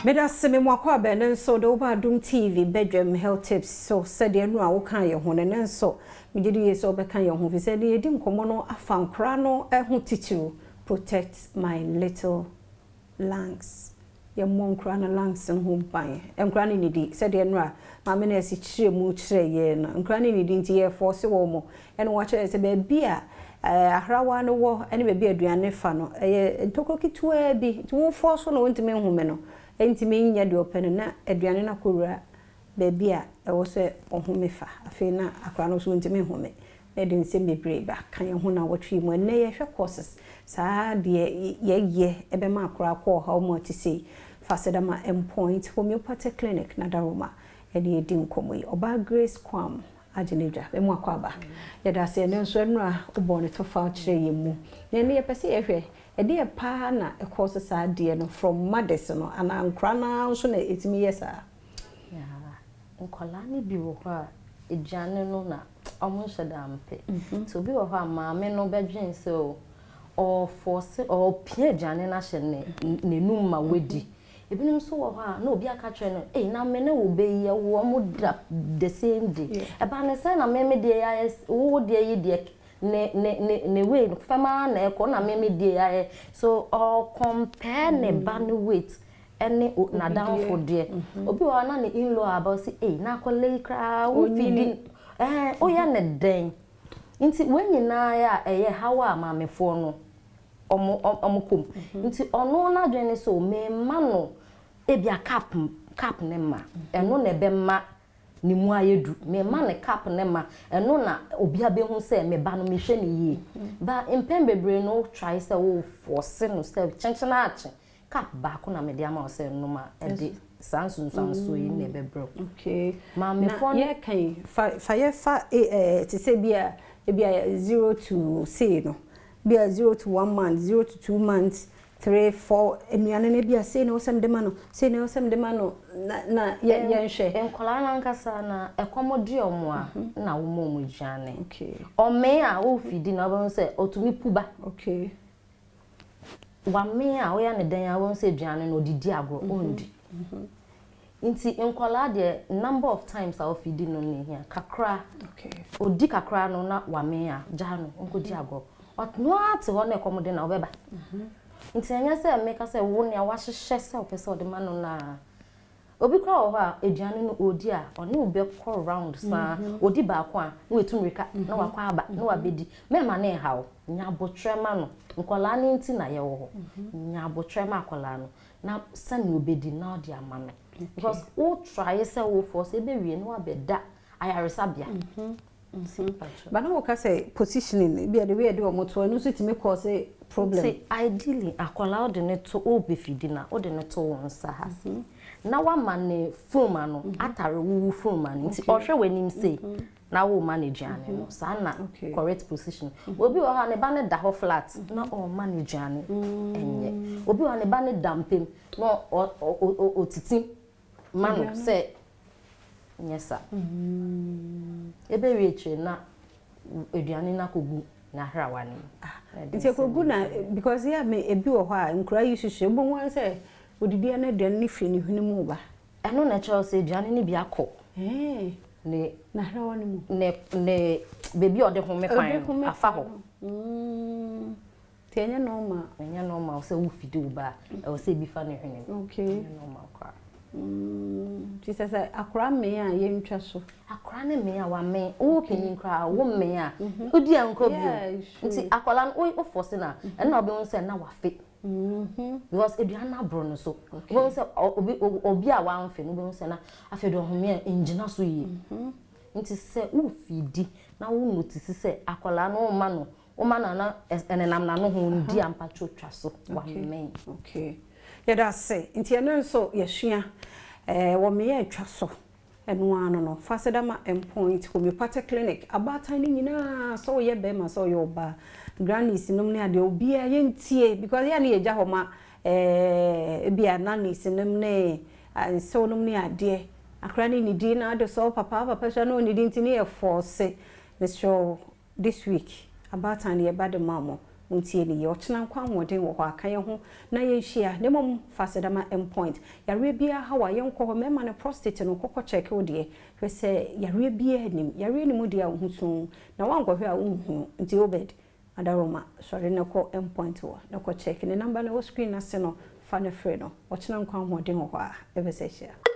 Meda se me mo akɔ abɛn nso de woba Adom TV bedwam health tips so. Sɛdeɛ no a woka yɛ ho no, ne nso megye di yie sɛ wobɛka yɛn ho, fi sɛ ne yɛdi nkɔmmɔ no afa nkora no ho titiriw, protect my little lungs. Yɛmmɔ nkora no lungs no ho ban. Nkora no nidi sɛdeɛ no a maame no asi kyerɛ mu kyerɛ yɛn no, nkora no nidi nti yɛfɔɔse wɔ mo. Ɛna wɔakyerɛ sɛ baabi a ahrawa no wɔ ne baabi a aduane fa no, ɛyɛ ntokuro ketewa bi, nti wofɔɔso no, wontumi nhome no, ntumi nyɛ deɛ ɔpɛ no, na aduane no akɔwura baabi a ɛwɔ sɛ ɔhome fa. Afei na akora no nso ntumi nhome na ɛde nsɛm bebree ba. Ka yɛn ho na wɔtwe mu. Ɛnnɛ yɛhwɛ causes saa deɛ yɛyɛ ɛbɛma akora akɔ ɔhaw mu a te sei. Fasedama Mpoint Homeopathic Clinic na Daroma ɛne yɛdi nkɔmmɔ yi. Ɔbaa Grace Kwam agye ne dwa bɛmu akɔ aba. Yɛda ase. Ɛno nso ɛnora wobɔ ne tɔfa kyerɛ yɛn mu, na ɛno yɛpɛ sɛ yɛhwɛ ɛdeɛ paa na ɛkɔ so saa adeɛ no from mothers no anaa nkora naa nso na ɛtumi yɛ saa. Nkɔlaa no bi wɔ hɔ a, aduane no na ɔmo nhyɛ da mpɛ, nti obi wɔ hɔ a, maame no bɛdwen sɛ o ɔfɔse ɔpia aduane no ahyɛ ne n'anum ma wadi. Ebinom nso wɔ hɔ a, na obi aka kyerɛ no, "Ei, na me ne wo bɛyi ɛwo ɔmo da the same day, ɛba ne sɛn na me me deɛ yɛ wo deɛ yi deɛ ne weight fɛm ara na ɛkɔ na me me deɛ yɛ?" So ɔcompare ne ba ne weight ɛne n'adamfo deɛ. Obi wɔ hɔ na ne in-law aba, ɔsi, "Ei, na akɔla yi koraa wo fidi woyɛ ne dɛn?" Nti wɔn nyinaa yɛ a ɛyɛ haw a maamefoɔ no ɔmo kɔm. Nti ɔno n'adwene ne so mɛma no ebia cup ne ma ɛno na ɛbɛma ne mu ayɛ du, mɛma ne cup ne ma ɛno na obi abɛhu sɛ me ba no mehwɛ ne yie. Ba mpɛn bebree no, try sɛ wo force no sɛ kyenkyen akye cup baako na mede ama wo sɛ nom a, ɛde saa nsunsuansoɔ yi na ɛbɛbrɛ wo. Maamefoɔ no yɛka yi fa yɛfa te sɛ bi a ebi a 0 to sei no, bi a 0 to 1 month, 0 to 2 months, 3, 4, nnuane no bi a sei na wɔsɛm de ma no, sei na wɔsɛm de ma no, na yɛnhwɛ. Nkɔlaa no ankasa na ɛkɔm de ɔmo a na wɔma ɔmo aduane. Ɔmee a wofidi na wobɛhu sɛ ɔtumi pu ba. Wamee a, woyɛ ne dɛn a, wobɛhu sɛ aduane no ɔdidi agorɔ, ɔndi. Nti nkɔlaa deɛ, number of times a wofidi no no hia kakra. Odi kakra no na wamee a, gyaa no nkɔdi agorɔ. Ɔno ara te hɔ na ɛkɔm de na ɔbɛba. Nti ɛnyɛ sɛ meka sɛ wo nea wahyehyɛ sɛ wopɛ sɛ ɔde ma no naa. Obi koraa wɔ hɔ a, aduane no ɔdi a, ɔne wo bɛkɔ round saa. Ɔdi baako a, na watu mmirika na wakɔ aba na wabɛdi. Mɛma ne nhaw, nya abotire ma no. Nkɔlaa no nti na yɛwɔ hɔ. Nya abotire ma akɔlaa no na sɛnea obɛdi na ɔde ama no, because wo try sɛ wo force, ɛbɛwie na wabɛda ayaresabea. But na wɔka sɛ positioning bi a, the way yɛde wɔn to, ɛno nso tumi cause problem. Nti ideally, akwadaa wode ne to, wobɛfidi na wode ne to wo nsa ha se na wama ne funuma no atare wo funuma no, nti ɔhwɛ w'anim sei na woma no aduane no saa na correct position. Obi wɔ hɔ a, ne ba no da hɔ flat na ɔma no aduane, ɛnyɛ. Obi wɔ hɔ a, ne ba no da mpam na ɔtiti ma no sɛ nyɛ sa. Ɛbɛwie akyire na aduane no akɔgu n'ahrawa no mu. Nti ekogu na because yɛ me ebi wɔ hɔ a, nkura yi susu ebi ho sɛ odidi na aduane no firi ne hwene mu ba. Ɛno na ɛkyerɛ sɛ aduane no bi akɔ ne n'ahrawa no mu. Ne beebi a ɔde home kwan no afa hɔ. Nti ɛnyɛ normal. Ɛnyɛ normal sɛ wofidi wo ba a, ɛwɔ sɛ ebi fa ne hwene mu. Ɛnyɛ normal koraa. Nti sɛ akora mmea a, yɛntwa so. Akora ne mmea a wamee, wo panyin koraa wo mmea a wodi a nkɔ bio. Nti akwadaa no wo force na ɛno na wobɛhu sɛ na wafe, because aduane no aboro no so. Wobɛhu sɛ obi a wamfe no, wobɛhu sɛ na afei de ɔhome a ngyina so yie. Nti sɛ wofidi na wo notice sɛ akwadaa no woma no, woma no na ɛnenam n'ano ho ndi a, mpatwo twa so, wamee. Okay, yɛda ase. Nti ɛno nso yɛsua wɔ mmea atwa so. Ɛno ano no, Fasedama Mpoint Homeopathic Clinic, abaatan no nyinaa, sɛ woyɛ bɛrima, sɛ woyɛ ɔbaa, grannies nom ne adeɛ, obiara yɛntie, because yɛ ne yɛgya hɔ ma ebi a nannies nom ne nsew nom ne adeɛ, akora ne nidi na ade sɛ papa papa so na ɔnidi, nti ne yɛ force. Mesrɛ wo, this week abaatan no yɛba de ma mo. Montie no yie. Ɔkyena nkwa ahoɔden wɔ hɔ a, ka yɛn ho na yɛnhyia. Na mmom fa aseda ma Mpoint. Yareɛ biara haw a, yɛnkɔ hɔ. Mmarima no, prostate no, kɔkɔ kyɛke wo deɛ. Hwɛ sɛ yareɛ biara nnim. Yareɛ nni mu deɛ a, wo ho suu. Na woankɔhwɛ a, wonhunu. Nti Obed, Adaroma, sɔre na kɔ Mpoint hɔ na kɔ kyɛke. Ne number no ɛwɔ screen no ase no, fa no frɛ no. Ɔkyena nkwa ahoɔden wɔ hɔ a, yɛbɛsan ahyia.